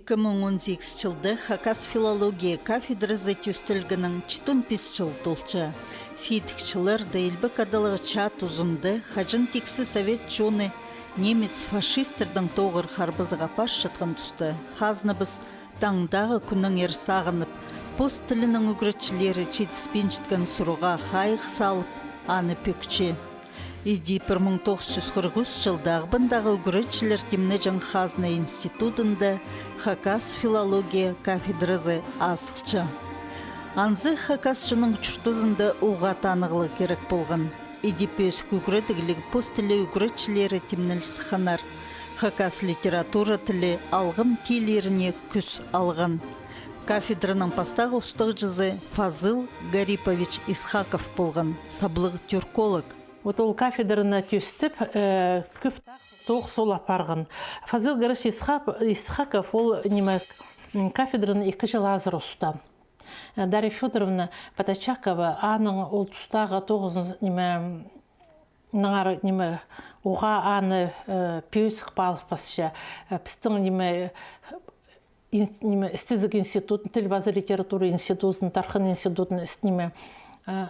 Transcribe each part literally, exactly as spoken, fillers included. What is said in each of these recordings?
Ікі муң он сигізінҷі чылда хакас филология кафедразы тӧстелгеннең читон пис чыл толча. Сидік чылларда илбек адалығ чаа тузында хаҷан тиксі совет чоны немец фашисттернің тоғыр харбазығ апарчатхан туста, хазнабыс таңдағы кӱннеңер сағынып, пос тілінің ӱгретчілері читіспинчеткен сурығға хайығ салып, аны пӧкче. Иди пір муң тоғыс чӱс хырых ӱс чылда Ағбандағы ӱгретчілер тимнеҷең хазна институдында хакас филология кафедразы азылча. Анзы хакас чонның чуртазында уғаа танығлығ кирек полған. Иди пӧзік ӱгредігліг пос тілі ӱгретчілері тимнел сыхханнар. Хакас литература тілі алғым тилиріне кӱс алған. Кафедраның пастағы устағҷызы Фазыл Гарипович Исхаков полған, саблығ тюрколог. Вот ол кафедраны тӧстеп, э, кӧп тоғыс ол апарған. Фазыл Гарипович Исхап-, Исхаков ол, ниме, м, кафедраны ікі чыл азыра устаан. Э, Дарья Фёдоровна Поточакова, аның ол тустағы тоғызын, ниме, наңар, ниме, уғаа аны, э, пӧзік паалап пасча. Э, пістің, ниме, ин-, ниме, істезіг институт, тіл паза литература институтын, Тархан институтын іс-, ниме, э,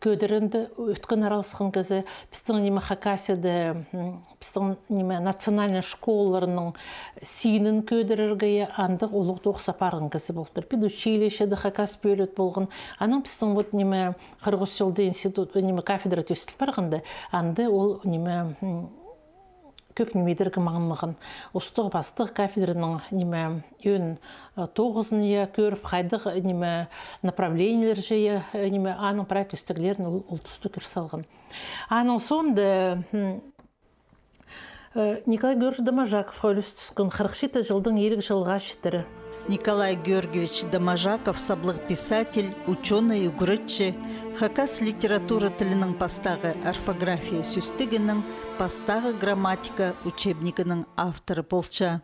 кӧдірінді, ӧткін араласхан кізі, пістің, ниме, Хакасияда, м, пістің, ниме, национальный школаларның синін кӧдірерге, я, андағ улуғ тоғыс апарған кізі полтыр. Педучилищеде хакас пӧлік полған. Анаң пістің вот, ниме, хырых ӱс чылда институт, ниме, кафедра тӧстіл парғанда, анда ол, ниме, м, кӧп ниме идерге маңнаған. Устығ-пастығ кафедраның, ниме, ӧӧн, э, тоғызын, я, кӧріп, хайдағ, ниме, направлениелерҷе, я, э, ниме, аның прай кӧстеглерін ол, ол туста кӧр салған. Аның соонда, м, э, Николай Георгиевич Доможаковха ӱлес тӱскен, хырых читі чылдаң илиг чылға читіре. Николай Георгиевич Доможаков саблығ писатель, учёный, ӱгретчі, хакас литература тілінің пастағы орфография сӧстігінің, пастағы грамматика учебнигінің авторы полча.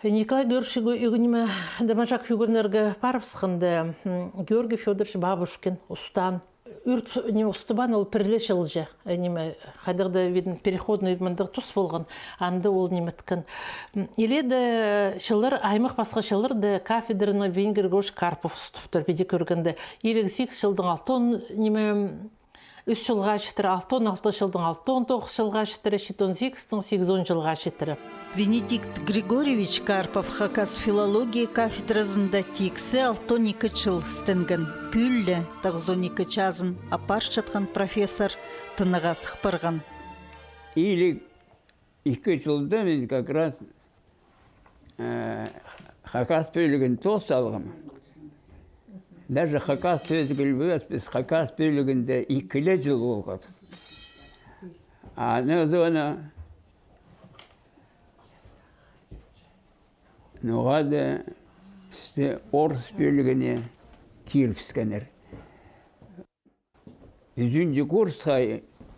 Николай Георгиевич ӱгре-, ӱгре-, ниме, Доможаков ӱгренерге парыбысханда, м, Георгий Фёдорович Бабушкин устаан. Ӱр ту-, ниме, устыбаан ол пір ле чылҷа, э, ниме, хайдағ-да, видно, переходный мындағ тус полған, анда ол ниме иткен. М, иледе чыллар аймах пасха чылларда кафедраны Венгр Григорьевич Карпов устаптыр, піди кӧргенде. Илиг сигіс чылдаң алтон, ниме, ӱс чылға читіре, алтон алты чылдаң алтон тоғыс чылға читіре, читон сигістең сигізон чылға читіре. Венедикт Григорьевич Карпов хакас филология кафедразында тиксі алтон ікі чыл істенген. Пӱӱл ле тоғызон ікі чазын апарчатхан профессор тынағға сых парған. Илиг ікі чылда мин как раз, э, хакас пӧлігін тоос салғам. Даже хакас сӧзі пілбеспіс, хакас пӧлігінде ікі ле чыл полғабыс. Анаң соонаң ноға-да пісті орыс пӧлігіне кирібіскеннер. Ӱзінҷі курсха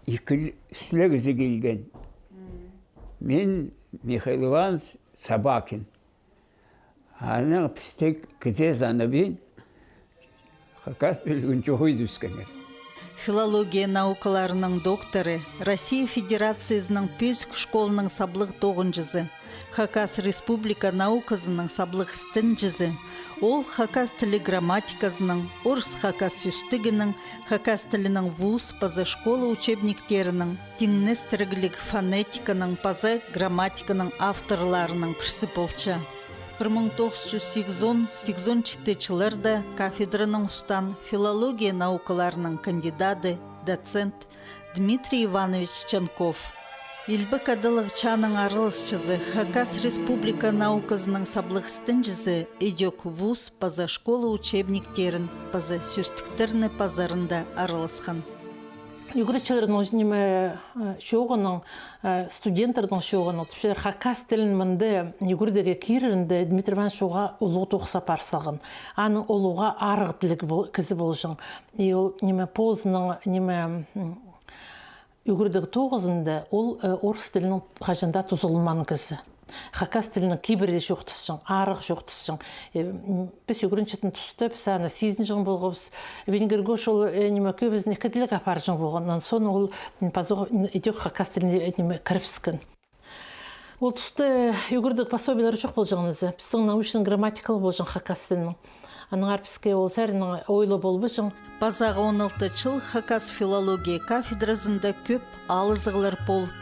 ікі, ӱс ле кізі килген. Мин, Михаил Иванович Собакин. Анаң пісті кізее санабин, хакас пӧлігін чоохтай тӱскеннер. Филология наукаларының докторы, Россия Федерациязының пӧзік школының саблығ тоғынҷызы, Хакас Республика науказының саблығ істенҷізі. Ол хакас тілі грамматиказының, орыс-хакас сӧстігінің, хакас тілінің вуз паза школа учебниктерінің, тиңнестірігліг фонетиканың паза грамматиканың авторларының пірсі полча. Пір муң тоғыс чӱс сигізон, сигізон читі чылларда кафедраның устаан, филология наукаларының кандидады, доцент Дмитрий Иванович Чанков. Илбек адалығ чааның араласчызы, Хакас Республика науказының саблығ істенҷізі, ідӧк вуз паза школа учебниктерін паза сӧстіктерні пазарында араласхан. Ӱгретчілернің, ниме, э, чооғынаң, э, студенттернің чооғынаң, тіпчелер, хакас тілін мында ӱгредерге кирерінде Дмитрий Иванович уғаа улуғ тоғыс апар салған. Аның ол уғаа арығ тіліг бол-, кізі полҷаң. И ол, ниме, позының, ниме, м, ӱгредіг тоғызында ол, э, орыс тілінең хаҷан даа тузаланмаан кізі. Хакас тілінең кибірі чоохтасчаң, арығ чоохтасчаң. Э, м, піс ӱгренчеткен туста, піс аны сизінҷең полғабыс. Венгр Григорьевич ол, э, ниме, кӧбізін ікі тілге апарҷаң полған. Анаң соонда ол, м, пазох, м, ідӧк хакас тіліне, э, ниме, кірібіскен. Ол туста ӱгредіг пособиелер чох полҷаң нооза. Пістің научный грамматикалығ полҷаң хакас тілінің. Аннаңар піске ол саринаң ойлап полбаҷаң. Пазағы он алты чыл хакас филология кафедразында кӧп алызығлар полып,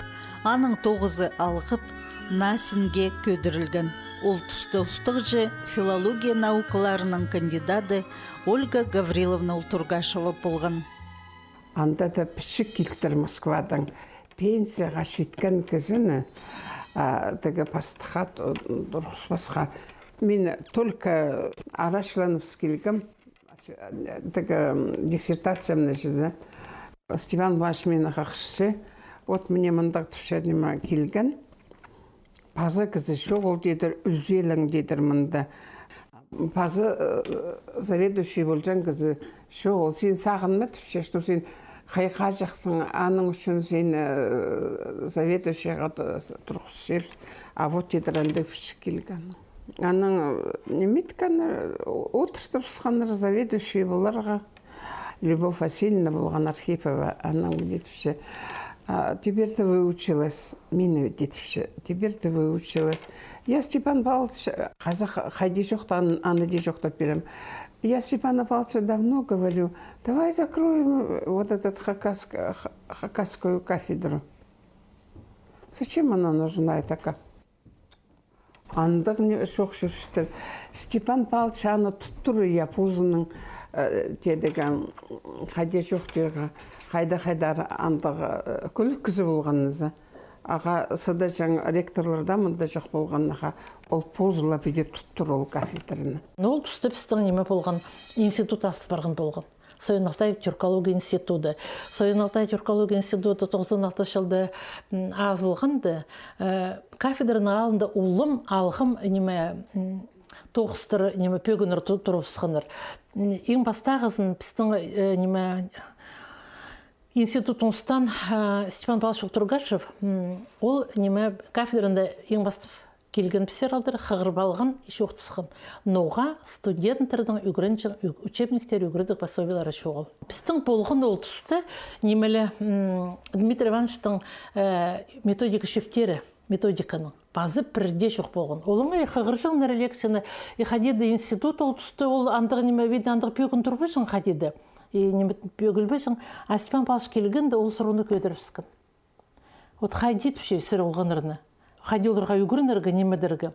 аның тоғызы алғып, наа синге кӧдірілген. Ол туста устағҷы филология наукаларының кандидады Ольга Гавриловна Ултургашева полған. Анда даа пічік килтір Москвадаң. Пенсияға читкен кізіні, а, тігі пастыхха т-, турғыспасха. Мин только арачыланып килгем, тігі, м, диссертациямны чізе. Степан Павлович мині хығырча, вот мына мындағ тіпче, ниме килген. Паза кізі чоғыл, тидір, ӱзелең, тидір, мында. Паза, э, заведующий полҷаң кізі чоғыл, син сағынма, тіпче, что син хайғаҷахсың, аның ӱчӱн син, э, заведующийға т-, турғысчабыс. А вот, тидір, андағ пічік килген. Анаң, э, ниме иткеннер, э, одыртыбысханнар заведующий поларға. Любовь Васильевна полған Архипова, анаң даа тіпче: «А, теперь ты выучилась». Мині даа тіпче: «Теперь ты выучилась». Я, Степан Павлович, хазах хайди чоохтаан, аны даа чоохтап пирем. Я Степану Павловичу давно говорю: «Давай закроем вот этот хакасск-, ха-, хакасскую кафедру». Зачем она нужна, эта ка-, Андағ не чоох чӧрчетер. Степан Павлович аны туттур, я, позының, э, тидігі, м, хайди чоохтирға, хайда-хайдар андағ, э, кӱлік кізі полған нооза. Ағаа сыдаҷаң ректорлар даа мында чох полғаннаң, ол позы ла піди туттур ол кафедраны. Но ол туста пістің ниме полған, институт азыл парған полған. Сооюн Алтай тюркология институты. Сооюн Алтай тюркология институты тоғызон алтынҷы чылда, м, азылғанда, э, кафедраның алнында улам алғым, ниме, м, тоғыстар, ниме, пӧгіннер ту-, турыбысханнар. М, иң пастағызын пістің, э, ниме, институтымыстаң, э, Степан Павлович Ултургашев, м, ол, ниме, кафедраны иң пастап килген пісер алдыра, хығырып алған, чоохтасхан. Ноға студенттернің ӱгренҷең ӱ-, учебниктері, ӱгредіг пособиелері чоғыл. Пістің полған ол туста, нимеле, м, Дмитрий Ивановичтің, э, методика чӧптері, методиканың пазы пірдее чох полған. Олаңай хығырҷаңнар лекцияны, и хайди дее институт ол туста, ол андағ ниме, видно, андағ пӧгін турбаҷаң хайди дее. И ниме пӧгілбеҷең, а Степан Павлович килгенде ол сурыуны кӧдірібіскен. Вот хайди тіпче сірер олғаннарны. Хайди оларға ӱгренерге, ниме идерге.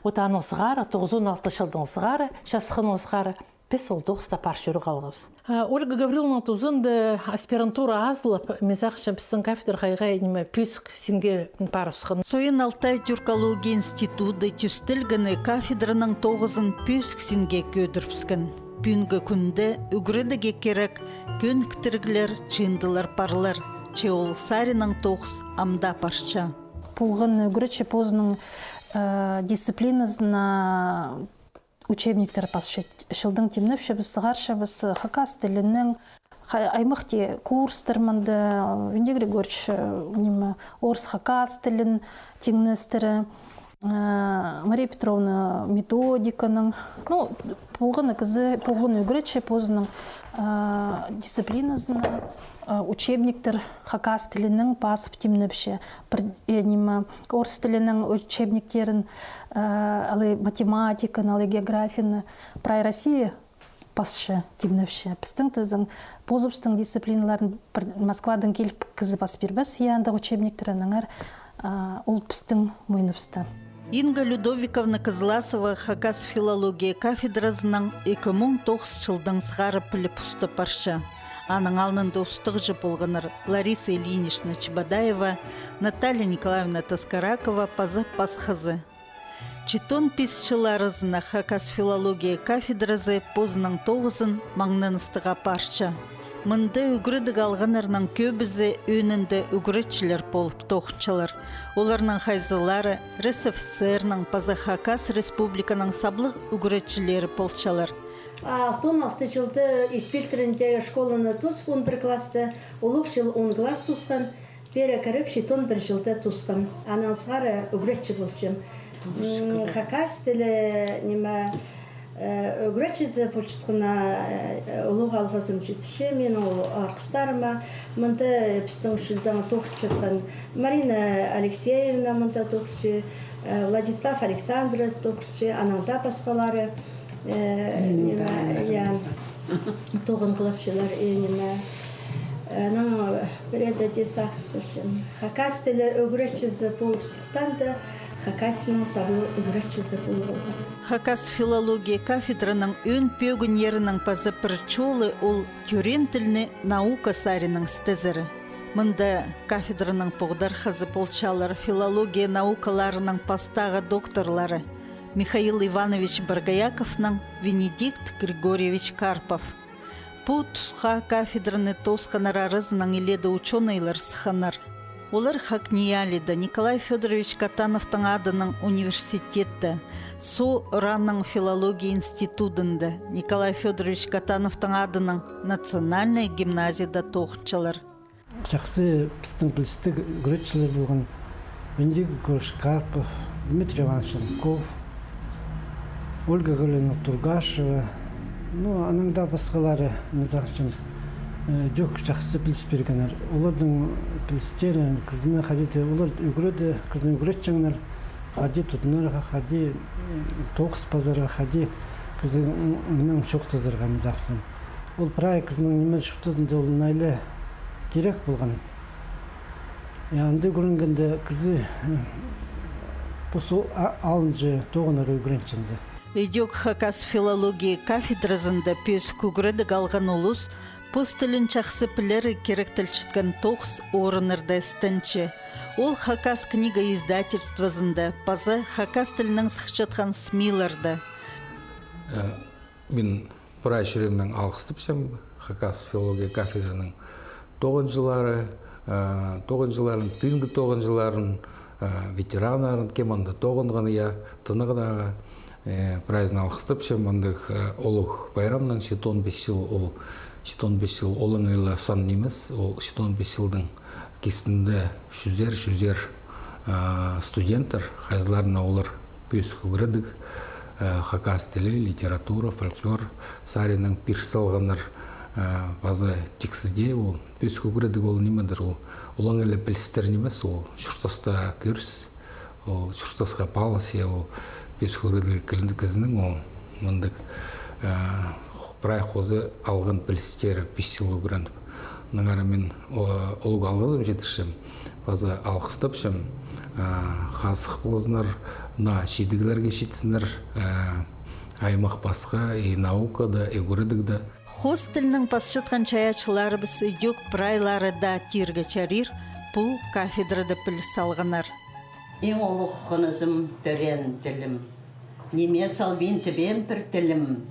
Вот аның сығара, тоғызон алтынҷы чылдаң сығара, часхынаң сығара, піс ол тоғыста пар чӧріп халғабыс. А, Ольга Гавриловнаның тузында аспирантура азылып, мин сағынчам, пістің кафедра хайдағ ниме пӧзік синге парыбысхан. Сооюн Алтай тюркология институты тӧстелгені кафедраның тоғызын пӧзік синге кӧдірібіскен. Пӱӱнгі кӱнде ӱгредігге кирек кӧніктіріглер, чыындылар парлар. Че ол саринаң тоғыс ам даа парча. Полған ӱгретчі позының, э, дисциплиназына учебниктер пасча. Чылдаң тимнепчебіс, сығарчабыс хакас тілінең, ха-, аймах тее курстар мында, Венедий Григорьевич, э, ниме, орыс-хакас тілін тиңнестіре. Э, Мария Петровна методиканың, ну, полған кізі, полған ӱгретчі позының, э, дисциплиназына, э, учебниктер хакас тілінең пазып тимнепче. Пір, э, ниме, орыс тілінең учебниктерін, э, алай математиканы, алай географияны, прай Россия пасча, тимнепче. Пістің тізең, позыбыстың дисциплиналарын пір Москвадаң киліп кізі пас пирбес, я, андағ учебниктер, аннаңар, а, ол пістің мойныбыста. Инга Людовиковна Кызласова хакас филология кафедразынаң ікі муң тоғыс чылдаң сығара піліп устап парча. Аның алнында устағҷы полғаннар Лариса Ильинична Чебодаева, Наталья Николаевна Таскаракова паза пасхазы. Читон пис чыл аразына хакас филология кафедразы позының тоғызын маңнаныстығ апарча. Мында ӱгредіг алғаннарның кӧбізі ӧӧнінде ӱгретчілер полып тоғынчалар. Оларның хайзылары РСФСР-ның паза Хакас Республиканың саблығ ӱгретчілері полчалар. Алтон алты чылда Ис пилтіріндегі школаны тоозып, он пір класты, улуғ чыл он класс тоосхан, пеер кіріп, читон пір чылда тоосхам. Анаң сығара ӱгретчі полчам. М, хакас тілі, ниме, Э, ӱгретчізі полчатханына, э, улуғ алғызым читірчем минің ол арғыстарыма. Мында, э, пістің чуртаң тоғынчатхан Марина Алексеевна мында тоғынча, э, Владислав Александров тоғынча, анаң даа пасхалары, э, Ленин ниме, таа, я, Александр. Тоғынғлапчалар, э, ниме. Анаң, э, пірее дее сағынчам. Хакас тілі ӱгретчізі полып сыхтаанда, Хакасияның саблығ ӱгретчізі полған. Хакас филология кафедраның ӧӧн пӧгіннерінің паза пір чолы ол тӧреен тілні наука саринаң істезері. Мында кафедраның поғдархазы полчалар филология наукаларының пастағы докторлары Михаил Иванович Боргояковнаң Венедикт Григорьевич Карпов. Пу тусха кафедраны тоосханнар аразынаң илееде учёныйлар сыхханнар. Олар ХакНИИЯЛИ-да, Николай Фёдорович Катановтың адынаң университетте, Со ранның филология институдында, Николай Фёдорович Катановтың адынаң национальнай гимназияда тоғынчалар. Чахсы пістің пілістіг ӱгретчілер полған Венедикт Григорьевич Карпов, Дмитрий Иванович Ломков, Ольга Гавриловна Тургашева, ну, анаң даа пасхалары, мин сағынчам, э, чох чахсы піліс пиргеннер. Оларның пілістерін кізіні хайди даа, олар ӱгреде, кізіні ӱгретчеңнер, хайди тудынарға, хайди, м, тоғыс пазарға, хайди кізі, м, мынаң чоохтазарға, мин сағынчам. Ол прай кізінің нимезі чуртазында ол найлы кирек полған. Я, анда ӱгренгенде кізі, э, пос ол а-, алынҷа тоғынарға ӱгренчеңзе. Ідӧк хакас филология кафедразында пӧзік ӱгредіг алған улус пос тілін чахсы пілері киректелчеткен тоғыс орыннарда істенче. Ол Хакас книга издательствозында паза хакас тілінең сыхчатхан СМИ-ларда. Э, Мин прай чӱреемнең алғыстапчам хакас филология кафедраның тоғынҷылары, э, тоғынҷыларын, пӱӱнгі тоғынҷыларын, э, ветераннарын, кем анда тоғынған, я, тынағдағы, э, прайзын алғыстапчам. Мындағ, э, улуғ пайрамнаң, читон пис чыл, ол, читон пис чыл олаңай ла сан нимес, ол читон пис чылдың кистінде чӱзер, чӱзер, э, студенттер, хайзыларына олар пӧзік ӱгредіг, э, хакас тілі, литература, фольклор саринаң пир салғаннар, э, паза тиксі дее ол пӧзік ӱгредіг ол нимедір, ол олаңай ла пілістер нимес, ол чуртаста кӧріс, ол чуртасха палас, я, ол пӧзік ӱгредіг кізінің, ол мындағ, э, прай хоза алған пілістері пис чыл ӱгреніп. Аннаңар мин, о, улуғ алғызым читірчем, паза алғыстапчам, а, хазых ползыннар, наа чидіглерге читсіннер, а, аймах пасха и наукада, и ӱгредігде. Хоос тілнең пасчатхан чайаачыларыбыс ідӧк прайлары даа тирге чарир, пу кафедрада піліс алғаннар. Иң улуғ хынызым — тӧреен тілім. Ниме салбин тібем пір тілім.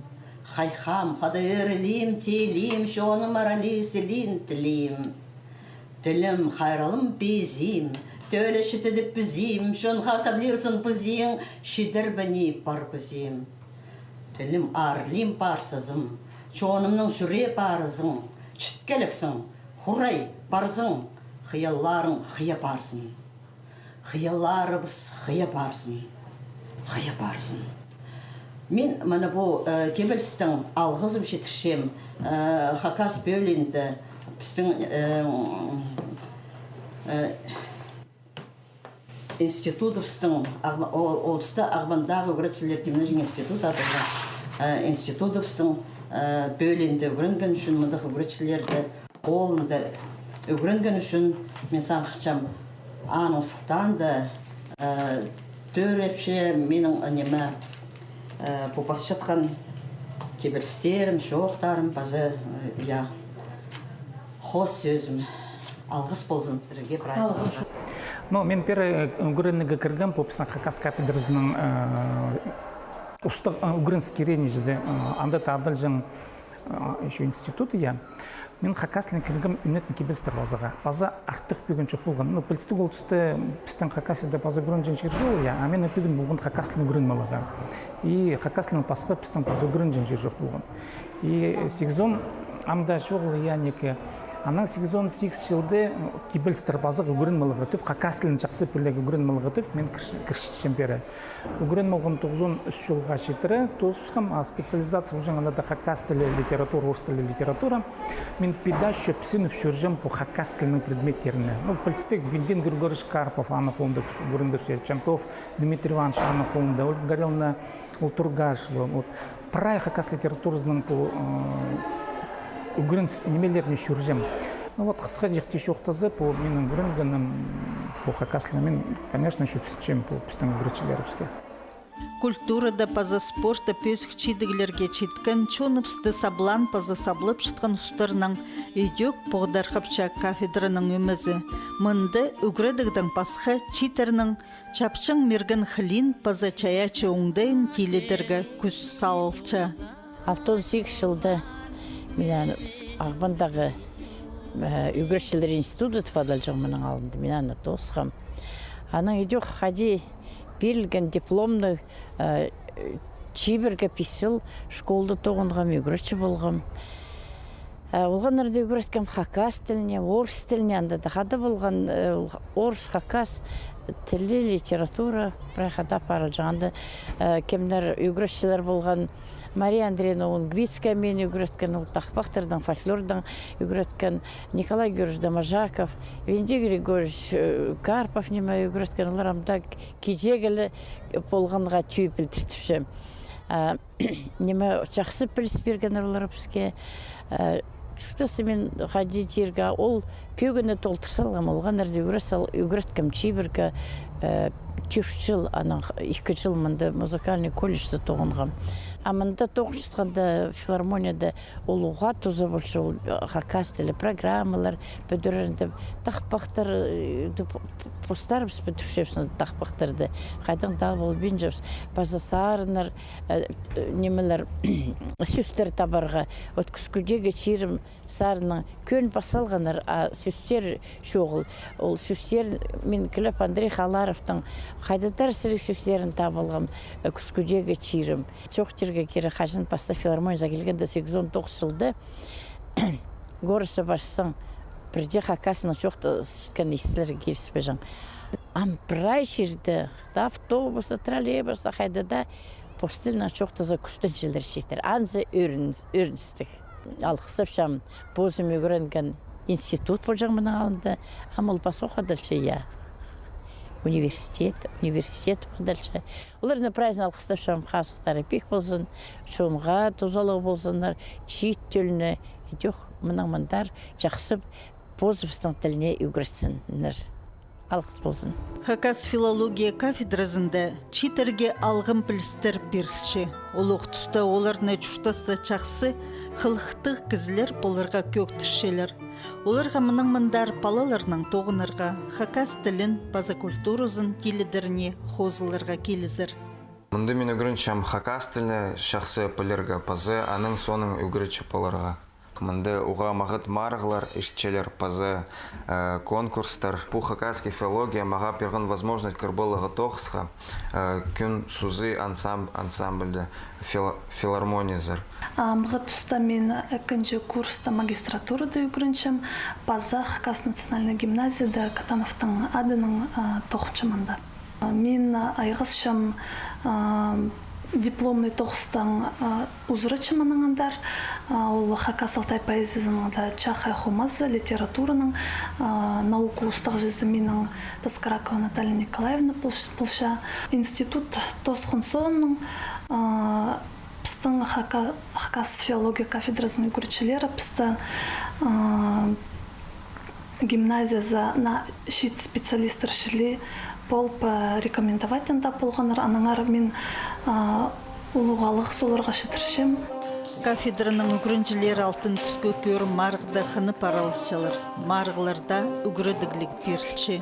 Хайхам, хада ӧрілим, тилим, чоным аралии сілиин тілим. Тілім — хайралым, пизим, тӧлі читіде пізим, чонға саблирзың пізиң, чидер бе ни пар пізим. Тілім — аарлим парсызым, чонымның чӱрее парызың, чіткеліксің, хурай парзың, хыялларың хыя парзын. Хыялларыбыс хыя парзын, хыя парзын. Мин мына пу, э, кибелістең алғызым читірчем, э, хакас пӧлиинде, пістің, э, э, институтыбыстың, Ағба-, ол, ол туста Ағбандағы ӱгретчілер тимнеҷең институт адалған, э, институтыбыстың, э, пӧлиинде ӱгренген ӱчӱн, мындағ ӱгретчілерді холында ӱгренген ӱчӱн, мин сағынчам, аның сылтаанда, э, тӧрепче минің, э, ниме, э, пу пасчатхан кибелістерім, чоохтарым паза, э, я, хоос сӧзім. Алғыс ползын сірерге, прайзы. Ну, мин пір, э, ӱгренерге кіргем, пу пістің хакас кафедразының, э, устағ, э, ӱгреніске кирек чізе, э, анда таа адалҷаң, э, ещё институт, я. Мин хакас тілінең кіргем ӱнетін кибелістер пазарға. Паза артых пӧгін чох полған. Ну, пілістіг, ол туста пістің Хакасияда паза ӱгренҷең чир чоғыл, я, а мин пӧгін полған хакас тілін ӱгреніп аларға. И хакас тілінең пасха пістің паза ӱгренҷең чир чох полған. И сигізон ам даа чоғыл, я, неке, Анаң сигізон сигіс чылда, ну, кибелістер пазох ӱгреніп аларға тіп, хакас тілін чахсы пілерге ӱгреніп аларға тіп, мин кірш-, кірчем пеер. Ӱгреніп алғам тоғызон ӱс чылға читіре, тоосхам, а специализация полҷаң анда даа хакас тілі, литература, орыс тілі, литература. Мин піди чӧпсініп чӧрҷем пу хакас тілінің предметтеріне. Ну, пілдістіг, Виндин Григорьевич Карпов, аның холында ӱгрен-, ӱгренчем, Чанков Дмитрий Иванович, аның холында, Ольга Гавриловна Ултургашева, вот, прай хакас литературазының пу, э, ӱгрен-, нимелеріне чӧрҷем. Ну вот, хысхаҷахти чоохтаза, пу минің ӱгренгенім, пу хакас тілі, мин, конечно, чӧпсінчем пу пістің ӱгретчілерібіске. Культурада паза спортта пӧзік чидіглерге читкен, чоныбысты саблаан паза саблапчатхан устарнаң идӧк поғдархапча кафедраның ӧмезі. Мында ӱгредігдең пасха чииттернің чапчаң мирген хылиин паза чайаачы оңдайын тилідерге кӱс салылча. Алтон сигіс чылда мин аны Ағбандағы, э, ӱгретчілер институты тіп адалҷаң мының алнында. Мин аны тоосхам. Анаң идӧк хайди пирілген дипломны, э, чибіргі пис чыл школда тоғынғам, ӱгретчі полғам. Э, олғаннарны ӱгреткем хакас тіліне, орыс тіліне, анда даа хада полған, э, орыс, хакас тілі, литература, прай хада парылҷаң. Анда, э, кемнер ӱгретчілер полған, Мария Андреевна Унгвицкая мині ӱгреткен, ол тахпахтардаң, фольклордаң ӱгреткен, Николай Георгиевич Доможаков, Венди Григорьевич, э, Карпов ниме ӱгреткен, олар ам даа киҷегі ле полғанға тӧӧй пілдіртіпче. А, ниме, чахсы піліс пиргеннер олар піске. Э, чуртаста мин хайди тирге, ол пӧгінні толдыр салғам, олғаннарны ӱгрет сал-, ӱгреткем чибіргі, э, тӧрт чыл, анаң ікі чыл мында музыкальный колледжте тоғынғам. А мында тоғынчатханда филармонияда ол уғаа туза полча, ол, э, хакас тілі программалар пӱдірерін тіп, тахпахтар, э, тіп, п-, п-, постарыбыс пӱдірчебіс тахпахтарды. Хайдаң даа полбинчабыс. Паза сарыннар, э, э, нимелер, сӧстер табарға. Вот «Кӱскӱдегі чирім» сарынның кӧн пас салғаннар, а сӧстер чоғыл. Ол сӧстер мин Глеб Андрей Халаровтың хайдағ-да сірік сӧстерін таап алғам, э, «Кӱскӱдегі чирім». Чоохтирға кирек, хаҷан пастап филармонияға килгенде, сигізон тоғыс чылда, городта парзаң, пірдее хакаснаң чоохтасчатхан истілерге киліспеҷең. Ам прай чирде, автобуста, троллейбуста, хайда даа пос тілнең чоохтаза, кӱстенҷілер читер. Анзы ӧрін-, ӧріністіг. Алғыстапчам позым ӱгренген институт полҷаң мының алнында, ам ол пазох адалча, я. Университет, университет адалча. Оларны прайзын алғыстапчам, хазыхтары пик ползын, чонға тузалығ ползыннар, чиит тӧлні, идӧк мынаң мындар чахсы позыбыстың тіліне ӱгретсіннер. Алғыс ползын. Хакас филология кафедразында чииттерге алғым пілістер пирілче. Олох туста оларны чуртаста чахсы хылыхтығ кізілер поларға кӧӧктірчелер. Оларға мынаң мындар палаларнаң тоғынарға, хакас тілін паза культуразын тилідеріне хозыларға килізер. Мында мин ӱгренчем хакас тілін чахсы пілерге паза аның соонаң ӱгретчі поларға. Мында уғаа мағат марығлар иртчелер паза, э, конкурстар. Пу хакасский филология мағаа пирген возможность кір поларға тоғысха, э, «Кӱн сузы» ансамб-, ансамбльде, фила-, филармониязар. А, мағат туста мин ікінҷі курста магистратурада ӱгренчем, паза Хакас национальный гимназияда Катановтың адынаң, а, тоғынчам анда. Мин айғасчам, а, дипломный тоғыстаң, а, узаратчам анаң андар. А, ол хакас алтай поэзиязының даа чахай хомазы, литератураның, а, наука устағҷызы минің Таскаракова Наталья Николаевна полш-, полча. Институт тоосхан соонаң, а, пістің хака-, хакас филология кафедразының ӱгретчілері пісті, а, гимназиязына чиит специалисттер чіли полып, э, рекомендовать анда полғаннар. Аннаңар мин, а, улуғ алғыс оларға читірчем. Кафедраның ӱгренҷілері «Алтын кӱске» кӧрім марығда хынып араласчалар. Марығларда ӱгредігліг пирілче.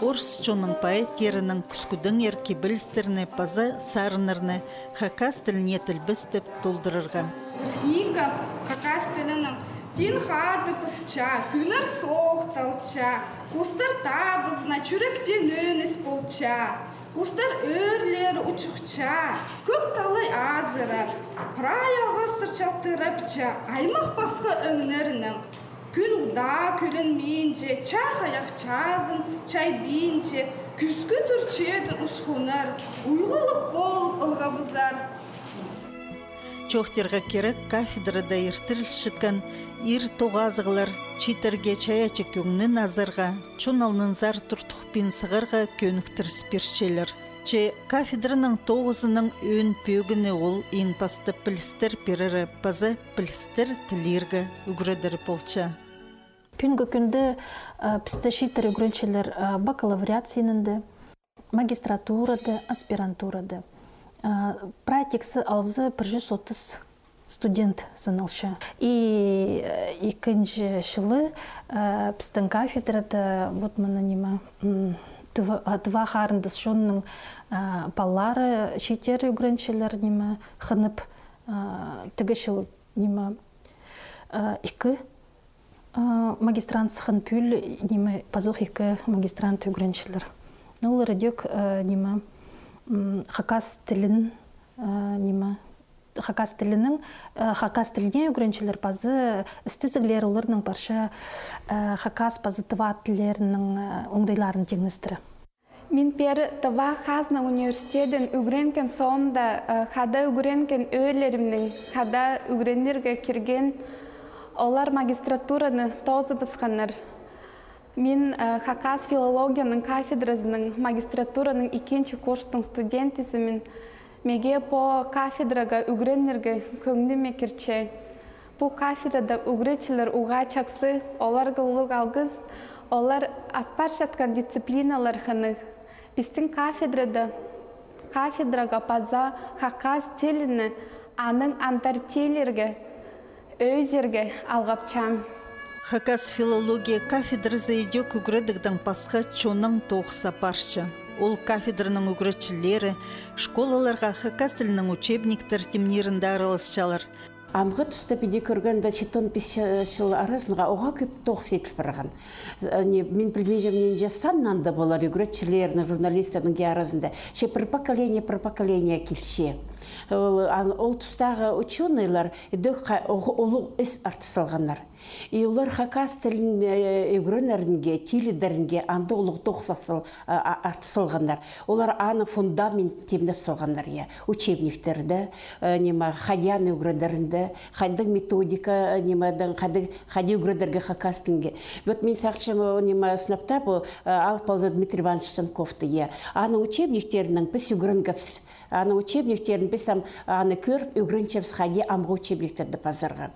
Орыс чонның поэттерінің кӱскӱдеңер кибелістерні паза сарыннарны хакас тіліне тілбестеп толдырарға. Снивка хакас тілінің тин хады пысча, кӱннер соохталча, хустар табызына чӱректе нӧніс полча, хустар ӧӧрлері учухча, кӧк талай азыра, прай алғыстар чалтырапча аймах-пасха ӧңнернең. Кӱн удаа кӧленминче, чаа хайах чазын чайбинче, кӱскӱ турчедір усхунар, уйғулығ полып ылғабызар. Чоохтирға кирек, кафедрада иртірілчеткен ир тоғазығлар чииттерге чайаачы кӧңнін азарға, чон алнынзар туртухпин сығарға кӧніктіріс пирчелер. Че кафедраның тоғызының ӧӧн пӧгіні ол иң пастап пілістер пирері паза пілістер тілирге ӱгредері полча. Пӱӱнгі кӱнде, а, пісті чииттер ӱгренчелер, а, бакалавриат синінде, магистратурада, аспирантурада. А, прай тиксі алза пір чӱс отыс студент саналча. И, э, ікінҷі чылы, э, пістің кафедрада вот мына ниме, м, тыва, а, тыва харындас чонның, а, палалары чииттер ӱгренчелер ниме хынып, а, тігі чыл ниме, а, ікі, а, магистрант сыххан пӱӱл ниме пазох ікі магистрант ӱгренчелер. Ну, олар ідӧк, а, ниме, м, хакас тілін, а, ниме, хакас тілінің, э, хакас тіліне ӱгренчелер паза істезіглер оларның парча, э, хакас паза тыва тіллерінің, э, оңдайларын тиңнестіре. Мин пеер Тыва хазна университедін ӱгренген соомда, э, хада ӱгренген ӧӧлерімнең хада ӱгренерге кирген, олар магистратураны тоозыбысханнар. Мин, э, хакас филологияның кафедразының магистратураның ікінҷі курстың студентізімін. Меге пу кафедраға ӱгренерге кӧңніме кірче. Пу кафедрада ӱгретчілер уғаа чахсы, оларға улуғ алғыс, олар апарчатхан дисциплиналар хынығ. Пістің кафедрада, кафедраға паза хакас тіліне, аның андар тіллерге ӧзерге алғапчам. Хакас филология кафедразы ідӧк ӱгредігдең пасха чоннаң тоғыс апарча. Ол кафедраның ӱгретчілері школаларға хакас тілінің учебниктер тимнирінде араласчалар. Амғы туста піди кӧргенде, читон пис ча-, чыл аразынға уғаа кӧп тоғыс иділ парған. З-, не, мин пілбинчем, нинҷе саннаң даа полар ӱгретчілернің, журналистернің ке аразында. Че пір поколение, пір поколение килче. Ол, ан-, ол тустағы учёныйлар ідӧк ха-, уғ-, улуғ іс артыс салғаннар. И олар хакас тілін, э, ӱгренерінге, тилідерінге андағ улуғ тоғыс сал-, а, а, артыс салғаннар. Олар аны фундамент тимнеп салғаннар, я. Учебниктерде, э, ниме, хайди аны ӱгредерінде, хайдағ методика, э, нимедең, хайди, хайди ӱгредерге хакас тілінге. Вот мин сағынчам, о, ниме, сынап таа, пу, э, алып алза Дмитрий Иванович Чанковты, я. Аның учебниктерінең піс ӱгренгебіс. Аның учебниктерін піс ам, аны кӧріп, ӱгренчебіс, хайди амғы учебниктерді пазарға.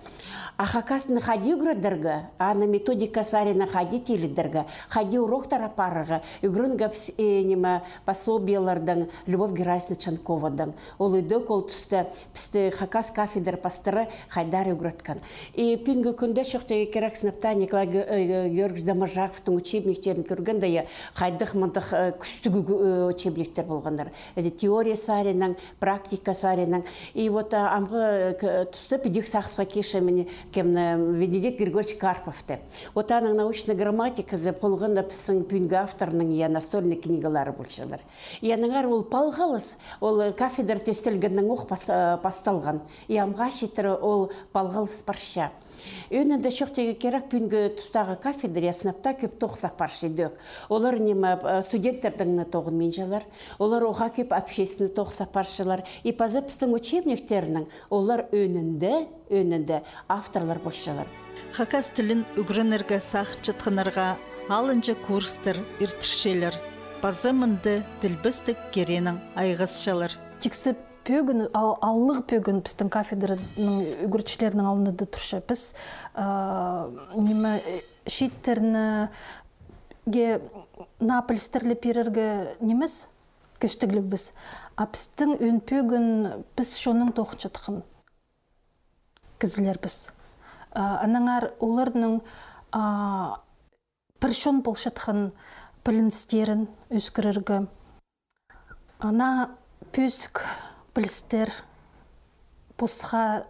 А хакас тілін хайди ӱгредерге, аны методика саринаң хайди тилідерге, хайди уроктар апарарға, ӱгренгебіс, э, ниме, пособиелердең, Любовь Герасимовна Чанковадаң. Ол ідӧк ол туста пісті хакас кафедра пастыры хайдар ӱгреткен. И пӱӱнгі кӱнде чоохтирға кирек, сынап таа, Николай Ге-, э, Георгиевич Доможаковтың учебниктерін кӧргенде, я, хайдағ мындағ, э, кӱстіг, э, учебниктер полғаннар. Э, теория саринаң, практика саринаң. И вот, а, амғы, э, к-, туста піди сағысха кирчем мин, кемні, Венедикт Григорьевич Карповты. Вот аның научный грамматиказы полған да пістің пӱӱнгі авторның, я, настольный книгалары полчалар. И аннаңар ол палғалыс, ол, э, кафедра тӧстелгеннең ох пас-, э, пасталған. И амға читіре ол палғалыс парча. Ӧӧнінде чоохтирға кирек, пӱӱнгі тустағы кафедра, я, сынап таа, кӧп тоғыс апарча ідӧк. Олар, ниме, э, студенттердең не тоғынминчалар, олар уғаа кӧп общественный тоғыс апарчалар. И паза пістің учебниктернің олар ӧӧнінде, ӧӧнінде авторлар полчалар. Хакас тілін ӱгренерге сағынчатханнарға алынҷа курстар иртірчелер. Паза мында тілбестіг киренең айғасчалар. Тиксі пӧгін, ал-, аллығ пӧгін пістің кафедраның ӱгретчілерінің алнында турча. Піс, а, ниме, э, чииттерні ге наа пілістер ле пирерге нимес кӧстіглігбіс. А пістің ӧӧн пӧгін піс чоннаң тоғынчатхан кізілербіс. А, аннаңар оларның, а, пір чон полчатхан піліністерін ӧскірерге. Ана пӧзік пілістер, пасха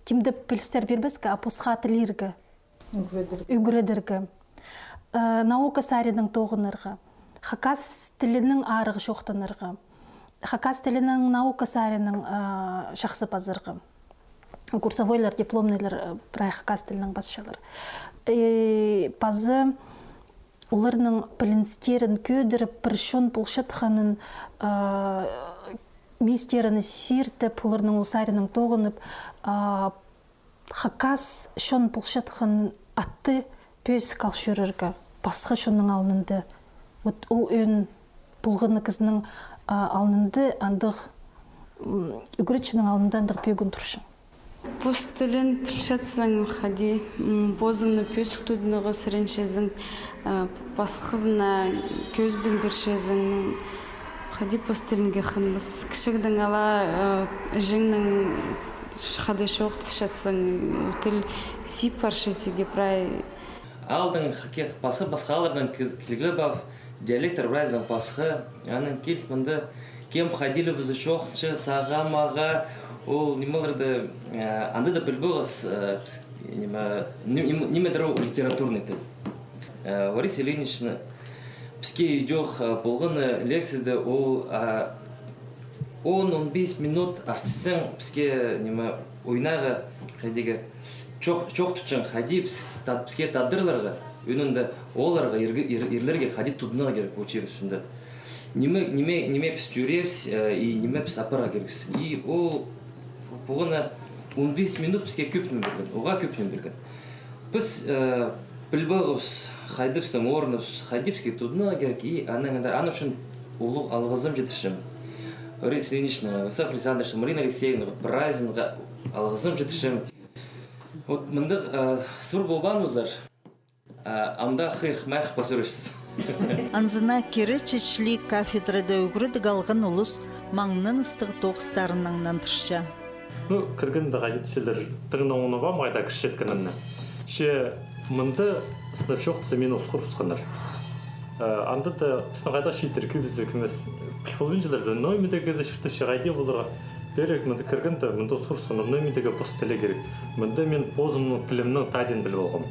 тимдеп пілістер пирбеске, а пасха тілирге. Ӱгредерге. Ӱгредерге. Э, наука саринаң тоғынарға. Хакас тілінең арығ чоохтанарға. Хакас тілінең наука саринаң, э, чахсы пазарға. курсовойлар, дипломныйлар, э, прай хакас тілінең пасчалар. Э, пазы оларның піліністерін кӧдіріп, пір чон полчатханын, а, мистерін сиртіп, оларның ол саринаң тоғынып, а, хакас чон полчатхан атты пӧзік ал чӧрерге пасха чонның алнында. Вот ол ӧӧн полған кізінің, а, алнында андағ, м, ӱгретчінің алнында андағ пӧгін турчаң. Пос тілін пілчетсең, хайди, м, позыңны пӧзік тудынарға сіренчезің, а, пасхазына кӧзідім пирчезің, хайди пос тілінге хынмас. Кічігдең ала, а, іҷеңнең ш-, хада чоохтасчатсаң, ол тіл сип парча сиге прай. Аалдаң хакас, пасха-пасха ааллардаң кіл-, килгілеп ап, диалекттер прайзынаң пасха, анаң киліп мында кем хайди ле паза чоохтанча, сағам ағаа, ол нимелерді, э, анда даа пілбеегес, э, піс-, ниме, ни-, ниме, нимедір ол литературный тіл. Э, Лариса Ильинична піске идӧк, э, полған, э, лекцияда ол, а, он, он пис минут артысчаң піске, ниме, ойнарға, хайдағ, чоох-, чоохтапчаң, хайди піс-, та-, піске тадарларға, ӧӧнінде оолларға, ирге-, ир-, ирлерге хайди тудынарға кирек пу чир ӱстӱнде. Ниме, ниме, ниме піс тӧреебіс, э, и ниме піс апарарға кирекпіс. И ол пу-, пуғаны он пис минут піске кӧп ниме пирген, уғаа кӧп ниме пирген. Піс, э, пілбеегебіс, хайди пістің орныбыс, хайди піске тудынарға кирек, и анаң андар, аны ӱчӱн улуғ алғызым читірчем. Лариса Ильинична, Вячеслав Александрович, Марина Алексеевна, прайзына алғызым читірчем. Вот мындағ, э, сыбыр полбаан ползар, э, ам даа хығырып, майых пас ӱресчезің. Анзына киречі чіли кафедрада ӱгредіг алған улус маңнаныстығ тоғыстарынаң нандырча. Ну, кіргенде хайди тіпчелер, тың на оңнабаам хайда кірчеткенімні. Че мында сынап чоохтаза, мині усхур усханнар. Э, анда даа пістің хайда чииттер кӧбізі кӧмес піл полбинчалар, за, но ниме дее кізі чуртапча, хайди поларға. Пеер мында кіргенде, мында усхур усханнар, но ниме дее пос тілі кирек. Мында мин позымның тілімнің тадин піл полғам.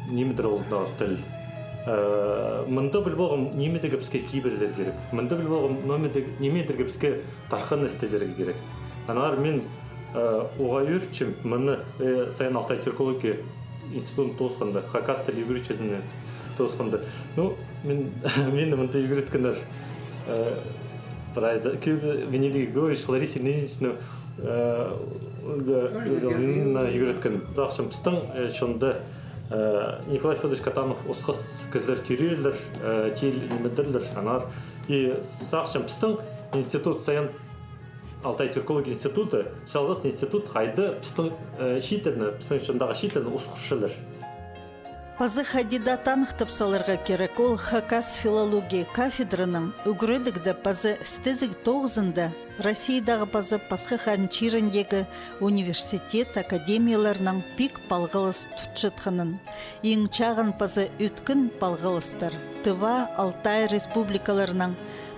Нимедір ол да тіл. Э, мында піл полғам, ниме дее піске кибірлер кирек. Мында піл полғам, но ниме дее, ниме дее піске тархын істезерге кирек. Аннаңар мин, э, уғаа ӧрінчем, мыны, э, Саян-Алтай тюркология институтын тоосханда, хакас тілі ӱгретчізін тоосханда. Ну, мин, мині мында ӱгреткеннер, э, прайзы, кӧбі, Венедий Григорьевич, Лариса Ильинична, э, Ольга, Ольга Георгиевна ӱгреткен. Сағынчам, пістің, э, чонда, э, Николай Фёдорович Катанов осхас кізілер тӧреерлер, э, тил нимедірлер, аннаңар. И сағынчам, пістің институт, Саян-Алтай тюркология институты, чалғыс институт, хайда пістің, э, чииттерні, пістің чондағы чииттерні усхурчалар. Пазы хайди даа таныхтап саларға кирек, ол хакас филология кафедраның ӱгредігде паза істезіг тоғызында Россиядағы паза пасха хан чиріндегі университет, академияларнаң пик палғалыс тутчатханын. Иң чағын паза ӧткін палғалыстар Тыва, Алтай республикаларнаң,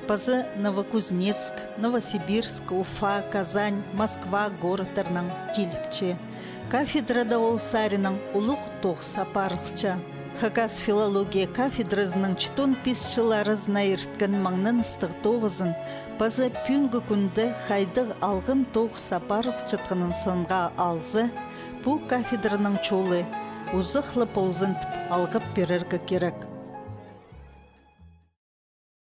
паза Новокузнецк, Новосибирск, Уфа, Казань, Москва городтарнаң киліпче. Кафедрада ол саринаң улуғ тоғыс апарылча. Хакас филология кафедразының читон пис чыл аразына ирткен маңнаныстығ тоғызын паза пӱӱнгі кӱнде хайдағ алғым тоғыс апарылчатханын сынға алза, пу кафедраның чолы узах ла ползын тіп алғап пирерге кирек.